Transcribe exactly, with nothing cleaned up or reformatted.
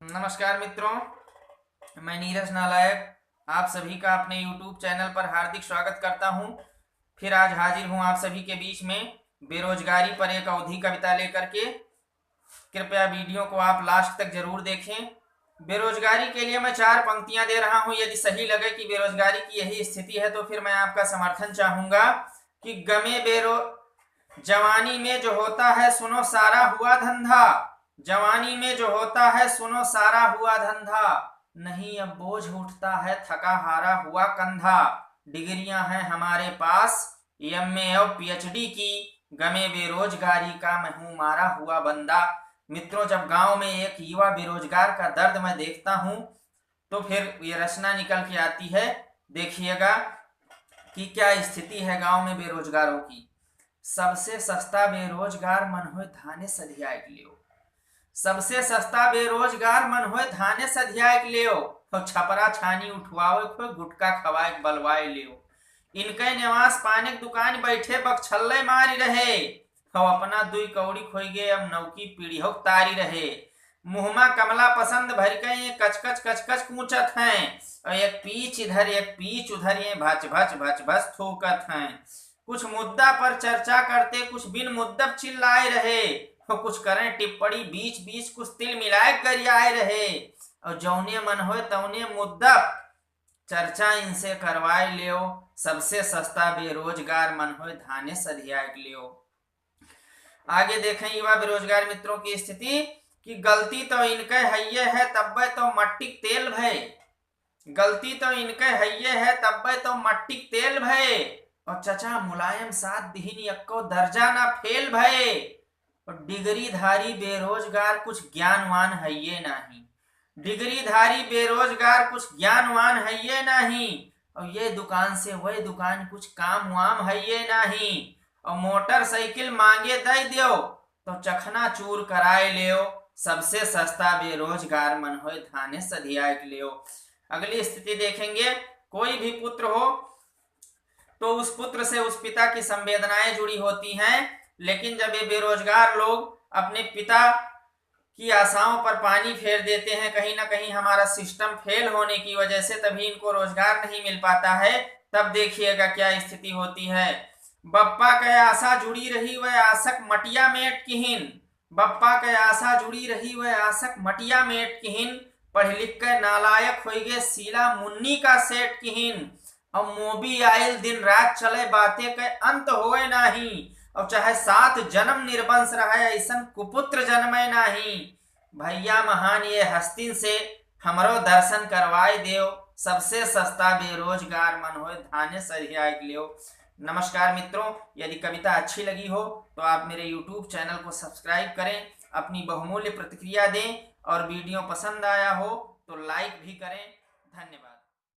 नमस्कार मित्रों, मैं नीरज नालायक आप सभी का अपने YouTube चैनल पर हार्दिक स्वागत करता हूं। फिर आज हाजिर हूं आप सभी के बीच में बेरोजगारी पर एक अवधी कविता लेकर के। कृपया वीडियो को आप लास्ट तक जरूर देखें। बेरोजगारी के लिए मैं चार पंक्तियां दे रहा हूं। यदि सही लगे कि बेरोजगारी की यही स्थिति है तो फिर मैं आपका समर्थन चाहूंगा कि गमे बेरो-, जवानी में जो होता है सुनो सारा हुआ धंधा, जवानी में जो होता है सुनो सारा हुआ धंधा, नहीं अब बोझ उठता है थका हारा हुआ कंधा। डिग्रियां हैं हमारे पास एमए और पीएचडी की, गमे बेरोजगारी का मैं हूँ मारा हुआ बंदा। मित्रों, जब गांव में एक युवा बेरोजगार का दर्द मैं देखता हूँ तो फिर ये रचना निकल के आती है। देखिएगा कि क्या स्थिति है गांव में बेरोजगारों की। सबसे सस्ता बेरोजगार मन होय धाने सधियाए के लियो। सबसे सस्ता बेरोजगार मन होय धाने सधियाए के लियो। हो छपरा छानी उठवावे खोय गुटखा खवाए के बलवाए लियो। इनके निवास पाने के दुकान बैठे बकछल्ले मारी रहे। हो अपना दुई कौड़ी खोई गए अब नौकी पीढ़ी हो तारी रहे। मुहमा कमला पसंद भर के ये कचकच कचकच कूचत हैं। और एक पीच इधर एक पीच उधर ये भच भच भच भच थूकत हैं। कुछ मुद्दा पर चर्चा करते कुछ बिन मुद्दब चिल्लाए रहे। हो कुछ करें टिप्पणी बीच बीच कुछ तिल मिलाए गरियाए रहे। और जौने मन होय तौने मुद्दब चर्चा इनसे करवाए लियो। सबसे सस्ता बेरोजगार मन होय धाने सधियाए लियो। आगे देखें युवा बेरोजगार मित्रों की स्थिति कि गलती तो इनके हइये है तब्बे तो मट्टी के तेल भय। गलती तो इनके हइये है तब्बे तो मट्टी के तेल भय। और चचा मुलायम साथ दिहिन यक्को दर्जा ना फेल भय। और डिग्रीधारी बेरोजगार कुछ ज्ञानवान हइये नाही। डिग्रीधारी बेरोजगार कुछ ज्ञानवान हइये नाही। और ये दुकान से वह दुकान कुछ काम वाम हइये नाही। और मोटरसाइकिल मांगे दे दियो तो चखना चूर कराए लियो। सबसे सस्ता बेरोजगार मन होय धाने सधियाए के लियो। अगली स्थिति देखेंगे, कोई भी पुत्र हो तो उस पुत्र से उस पिता की संवेदनाएं जुड़ी होती हैं, लेकिन जब ये बेरोजगार लोग अपने पिता की आशाओं पर पानी फेर देते हैं, कहीं ना कहीं हमारा सिस्टम फेल होने की वजह से तभी इनको रोजगार नहीं मिल पाता है, तब देखिएगा क्या स्थिति होती है। बप्पा के आशा जुड़ी रही वह आशक मटिया मेट किहिन। बप्पा के आशा जुड़ी रही वह आशक मटिया मेट किहिन। पढ़ लिख के नालायक होइगे सीला मुन्नी का सेठ किहिन। और मोबियाइल दिन रात चले बाते के अंत होए नाही। और चाहे सात जन्म निर्वंश रहे ऐसन कुपुत्र जन्मे नाही। भैया महान ये हस्तिन से हमरो दर्शन करवाए देव। सबसे सस्ता बेरोजगार मन होय धाने सधियाए के लियो। नमस्कार मित्रों, यदि कविता अच्छी लगी हो तो आप मेरे YouTube चैनल को सब्सक्राइब करें, अपनी बहुमूल्य प्रतिक्रिया दें और वीडियो पसंद आया हो तो लाइक भी करें। धन्यवाद।